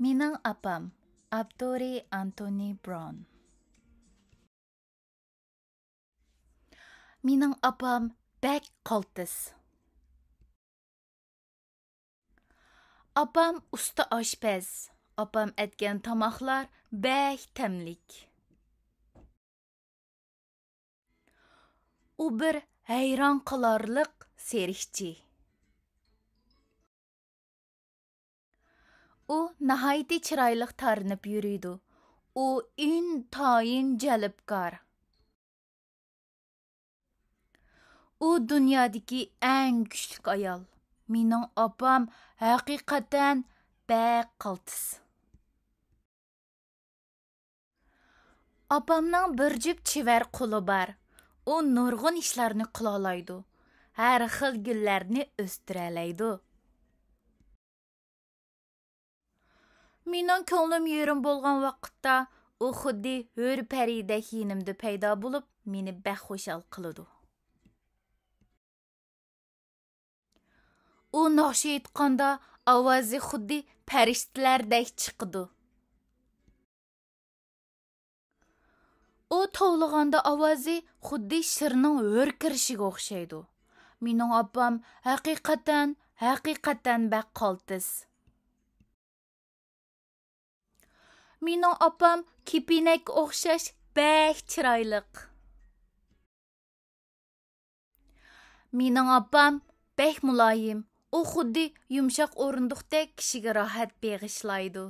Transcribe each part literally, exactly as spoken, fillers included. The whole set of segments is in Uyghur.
مېنىڭ ئاپام، ئاپتورى ئانتونى برون. مېنىڭ ئاپام بەك قالتىس. ئاپام ئۇستا ئاشپەز. ئاپام ئەتكەن تاماقلار بەك تەملىك. ئۇ بىر ھەيران قالارلىق سېرىقچى. ئۇ ناھايىتى چىرايلىق تارىنىپ يۈرىدۇ. ئۇ ئىنتايىن جەلپكار. ئۇ دۇنيادىكى ئەڭ كۈچلۈك ئايال. مېنىڭ ئاپام ھەقىقەتەن بەك قالتىس. ئاپامنىڭ بىر جۈپ چېۋەر قولى بار. ئۇ نۇرغۇن ئىشلارنى قىلالايدۇ. ھەر خىل گۈللەرنى ئۆستۈرەلەيدۇ. مېنىڭ كۆڭلۈم يېرىم بولغان ۋاقىتتا، ئۇ خۇددى ھۆر پەرىدەك يېنىمدا پەيدا بولۇپ، مېنى بەك خۇشال قىلىدۇ. ئۇ ناخشا ئېيتقاندا ئاۋازى خۇددى پەرىشتىلەردەك چىقىدۇ. ئۇ توۋلىغاندا ئاۋازى خۇددى شىرنىڭ ھۆركىرىشىگە ئوخشايدۇ. مېنىڭ ئاپام ھەقىقەتەن، ھەقىقەتەن بەك قالتىس. مېنىڭ ئاپام كېپىنەككە ئوخشاش بەك چىرايلىق. مېنىڭ ئاپام بەك مۇلايىم. ئۇ خۇددى يۇمشاق ئورۇندۇقتەك كىشىگە راھەت بېغىشلايدۇ.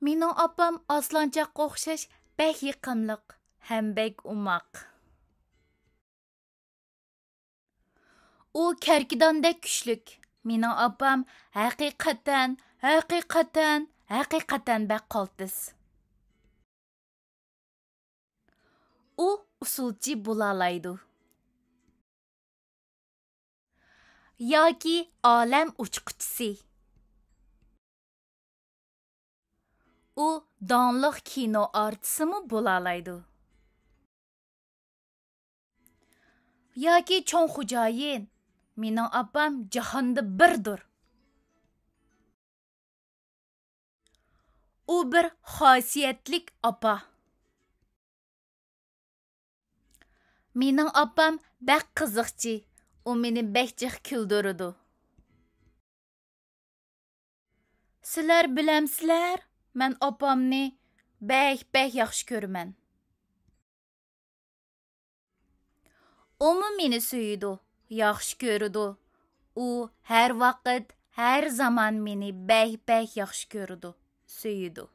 مېنىڭ ئاپام ئاسلانچاققا ئوخشاش بەك يېقىملىق ھەم بەك ئوماق. ئۇ كەركىداندەك كۈچلۈك. مېنىڭ ئاپام ھەقىقەتەن، ھەقىقەتەن، ھەقىقەتەن بەك قالتىس. ئۇ ئۇسسۇلچى بولالايدۇ. ياكى ئالەم ئۇچقۇچىسى. ئۇ داڭلىق كىنو ئارتىسىمۇ بولالايدۇ. ياكى چوڭ خوجايىن. مېنىڭ ئاپام جاھاندا بىردۇر. ئۇ بىر خاسىيەتلىك ئاپا. مېنىڭ ئاپام بەك قىزىقچى. ئۇ مېنى بەك جىق كۈلدۈرىدۇ. سىلەر بىلەمسىلەر، مەن ئاپامنى بەك، بەك ياخشى كۆرىمەن. ئۇمۇ مېنى سۆيىدۇ، ياخشى كۆرىدۇ. ئۇ ھەر ۋاقىت، ھەر زامان مېنى بەك، بەك ياخشى كۆرىدۇ، سۆيىدۇ.